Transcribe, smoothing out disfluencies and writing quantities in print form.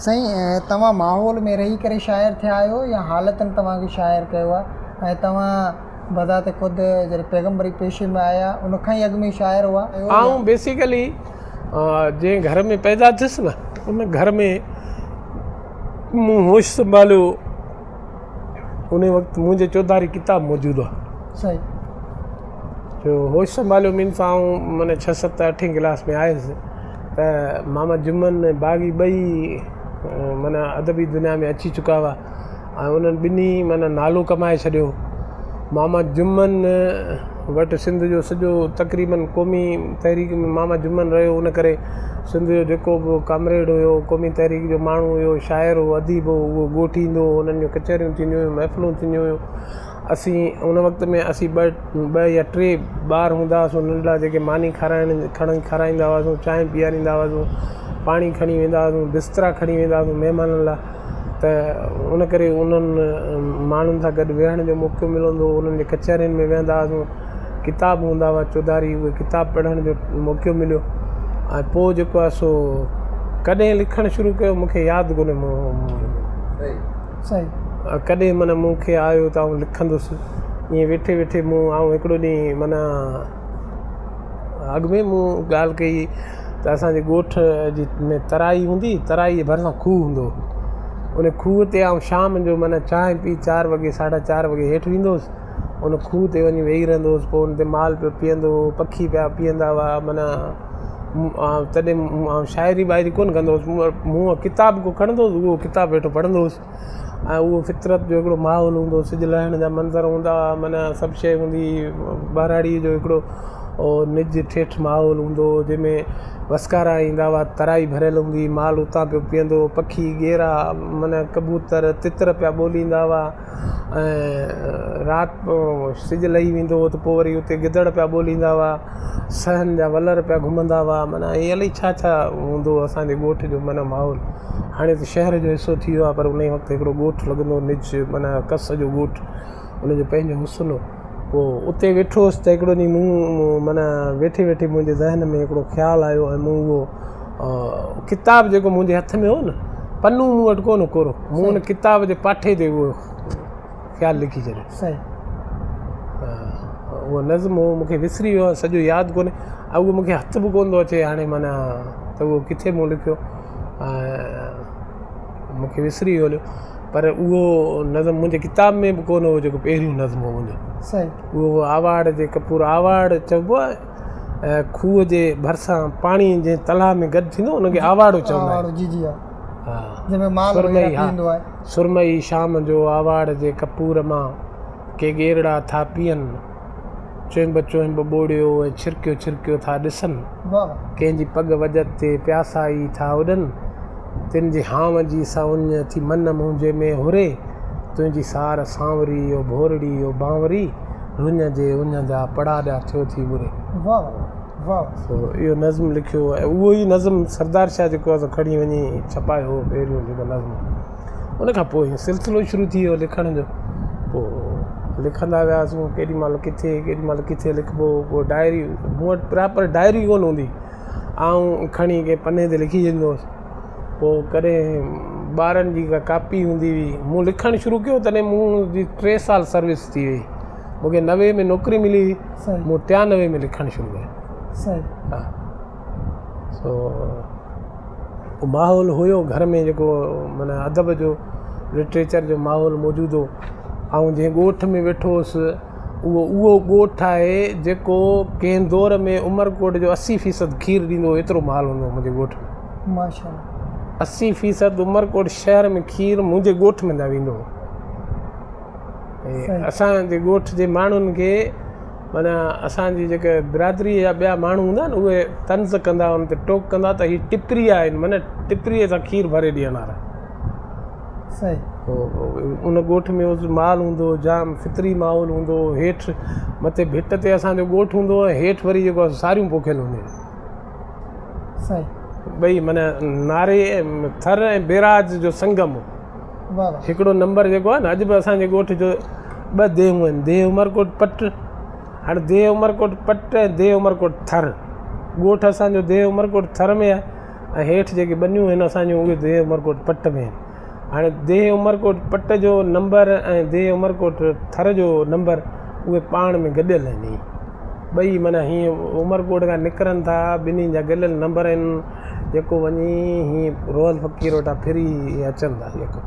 سائين توهان ماحول ۾ رهي ڪري شاعر ٿيا آهيو يا حالتن توهان کي شاعر ڪيو آهي ۽ توهان بذات خود جڏهن پيغمبري پيشي ۾ آيا ان کان ئي اڳ ۾ شاعر هئا؟ آئون بيسيڪلي جنهن گهر ۾ پيدا ٿيس نه ان گهر ۾ مون هوش سنڀاليو ان وقت منهنجي چوڌاري ڪتاب موجود هئا. صحيح. جو هوش سنڀاليو مينس آئون معنيٰ ڇهه ست اٺين ڪلاس ۾ آيس ته ماما جمن ۽ باغي ٻئي معنيٰ ادبي دنيا ۾ اچي چڪا هئا ۽ انهن ٻنهي معنيٰ نالو ڪمائي ڇڏيو. ماما جمن وٽ سنڌ جو سڄو تقريبن قومي تحريڪ ۾ ماما جمن رهيو ان ڪري سنڌ جو جيڪو به ڪامريڊ هيو قومي تحريڪ جو ماڻهو هيو شاعر هو اديب هو اهو ڳوٺ ايندو هو انهن جون ڪچهريون ٿينديون هيون محفلون ٿينديون هيون اسين ان وقت ۾ اسين ٻه ٻه يا ٽي ٻار هوندا هئاسون ننڍڙا جيڪي ماني کارائڻ کڻي کارائيندا هئاسون چانهه پياريندا هئاسون پاڻي کڻي ويندا هئاسون بسترا کڻي ويندا هئاسون مهمانن لاء ته ان ڪري انهن ماڻهن سان گڏ ويهڻ جو موقعو ملندو هو انهن جي ڪچهرين ۾ ويهندا هئاسون ڪتاب هوندا هئا چوڌاري اهي ڪتاب پڙهڻ جو موقعو مليو ۽ پوء جيڪو آهي سو ڪڏهن لکڻ شروع ڪيو مون کي ياد ڪونهي مون ڪڏهن معنيٰ مون کي آيو ته آئون لکندس ائين ويٺي ويٺي مون آئون هڪڙو ڏينهن معنيٰ اڳ ۾ مون ڳالهه ڪئي ته اسان جي ڳوٺ جي ۾ ترائي هوندي ترائي جي ڀرسان کوهه هوندو هو ان کوهه تي آئون شام جو معنيٰ چانهه پي چار وڳي ساڍا چار وڳي هيٺ ويندو هوس ان کوهه تي وڃي ويهي رهندو هوس پوء ان تي مال پيو پيئندو هو پکي پيا پيئندا هئا معنيٰ تڏهن آئون شاعري وائري ڪونه ڪندو هوس مون ڪتاب ڪو کڻندو هوس اهو ڪتاب ويٺو پڙهندو هوس ۽ اهو فطرت جو هڪڙو ماحول هوندو هو سج لهڻ جا منظر هوندا هئا معنيٰ سڀ شيء هوندي هئي ٻهراڙيء جو هڪڙو نج ٺيٺ ماحول هوندو هو جنهن ۾ وسڪارا ايندا هئا ترائي ڀريل هوندي هئي مال اتان پيو پيئندو هو پکي ڳيرا معنيٰ ڪبوتر تتر پيا ٻوليندا هئا ۽ رات سج لهي ويندو هو ته پوء وري اتي گدڙ پيا ٻوليندا هئا سهن جا ولر پيا گهمندا هئا معنيٰ هي الائي ڇا ڇا هوندو هو اسان جي ڳوٺ جو معنيٰ ماحول هاڻي ته شهر جو حصو ٿي ويو آهي پر انهي وقت هڪڙو ڳوٺ لڳندو هو نج معنيٰ ڪس جو ڳوٺ ان جو پنهنجو حسن هو پوء اتي ويٺو هوس ته هڪڙو ڏينهن مون معنيٰ ويٺي ويٺي منهنجي ذهن ۾ هڪڙو خيال آيو ۽ مون اهو ڪتاب جيڪو منهنجي هٿ ۾ هو نه پنو مون وٽ ڪونه هو ڪورو مون ان ڪتاب جي پاٺي تي اهو خيال لکي ڇڏيو. صحيح. اهو نظم هو مون کي وسري ويو آهي سڄو ياد ڪونهي ۽ اهو مون کي هٿ به ڪونه ٿو اچي هاڻي معنيٰ ته اهو ڪٿي مون لکيو ۽ مون کي وسري ويو هليو پر اهو نظم منهنجي ڪتاب ۾ به ڪونه هو جيڪو پهريون نظم هو منهنجو. صحيح. اهو آواڙ جي ڪپور آواڙ چئبو آهي کوهه جي ڀرسان پاڻي جنهن تلاء ۾ گڏ ٿيندو ان کي آواڙو چوندا آهن. آواڙو جي جي ها. جنهن ۾ مال وغيره پيئندو آهي. سرمئي شام جو آواڙ جي ڪپور مان ڪي ڳيرڙا ٿا پيئن، چهنب چهنب ٻوڙيو ۽ ڇرڪيو ڇرڪيو ٿا ڏسن، ڪنهن جي پڳ وڄت تي پياسا ئي ٿا اڏن، تن جي هانء جي سا اڃ ٿي من منهنجي ۾ هري، تنهنجي سار سانوري او ڀورڙي او بانوري، رڃ جي اڃ جا پڙاڏا ٿيو ٿي ٻري. سو اهو نظم لکيو ۽ اهو ئي نظم سردار شاهه جيڪو آهي سو کڻي وڃي ڇپايو هو پهريون جيڪو نظم ان کان پوء سلسلو شروع ٿي ويو لکڻ جو پوء لکندا وياسون ڪيڏي مهل ڪٿي ڪيڏي مهل ڪٿي لکبو هو پوء ڊائري مون وٽ پراپر ڊائري ڪونه هوندي آئون کڻي ڪنهن پني تي لکي ڇڏيندو هوس پوء ڪڏهن ٻارن جي ڪا ڪاپي هوندي هئي مون لکڻ شروع ڪيو تڏهن منهنجي ٽي سال سروس ٿي وئي مون کي 90 ۾ نوڪري ملي هئي مون 93 ۾ لکڻ شروع ڪيو. صحيح. ها سو ماحول هيو گهر ۾ جيڪو معنيٰ ادب جو لٽريچر جو ماحول موجود هو. آئون جنهن ڳوٺ ۾ ويٺو هوس اهو اهو ڳوٺ آهي جيڪو ڪنهن دور ۾ عمرڪوٽ جو 80% کير ڏيندو هو ايترو مال هوندو هو منهنجي ڳوٺ ۾. ماشاءالله. 80% عمرڪوٽ شهر ۾ کير منهنجي ڳوٺ ۾ ويندو هو. اسان جي ڳوٺ جي ماڻهن کي معنيٰ اسان جي جيڪي برادري جا ٻيا ماڻهو هوندا آهن اهي طنز ڪندا ان تي ٽوڪ ڪندا ته هي ٽپري آهن معنيٰ ٽپري سان کير ڀري ڏيڻ وارا. صحيح. ان ڳوٺ ۾ مال هوندو هو جام فطري ماحول هوندو هو هيٺ مٿي ڀٽ تي اسان جو ڳوٺ هوندو هو ۽ هيٺ وري جيڪو آهي ساريون پوکيل هونديون هيون. صحيح. ٻئي معنيٰ ناري ٿر ۽ بيراج جو سنگم هو. هڪڙو نمبر جيڪو آهي نه اڄ به اسان جي ڳوٺ جو ٻه ديهون آهن ديهه عمرڪوٽ پٽ هاڻي ديهه عمرڪوٽ پٽ ۽ ديهه عمرڪوٽ ٿر ڳوٺ اسان جو ديهه عمرڪوٽ ٿر ۾ آهي ۽ هيٺ جيڪي ٻنيون آهن اسان جون اهي ديهه عمرڪوٽ پٽ ۾ آهن. هاڻي ديهه عمرڪوٽ پٽ جو نمبر ۽ ديهه عمرڪوٽ ٿر جو نمبر اهي پاڻ ۾ گڏيل آهن. هي ٻئي معنيٰ هيئن عمرڪوٽ کان نڪرن ٿا، ٻنهي جا گڏيل نمبر آهن، جيڪو وڃي هيئن روحل فقير وٽان ڦري اچن ٿا جيڪو.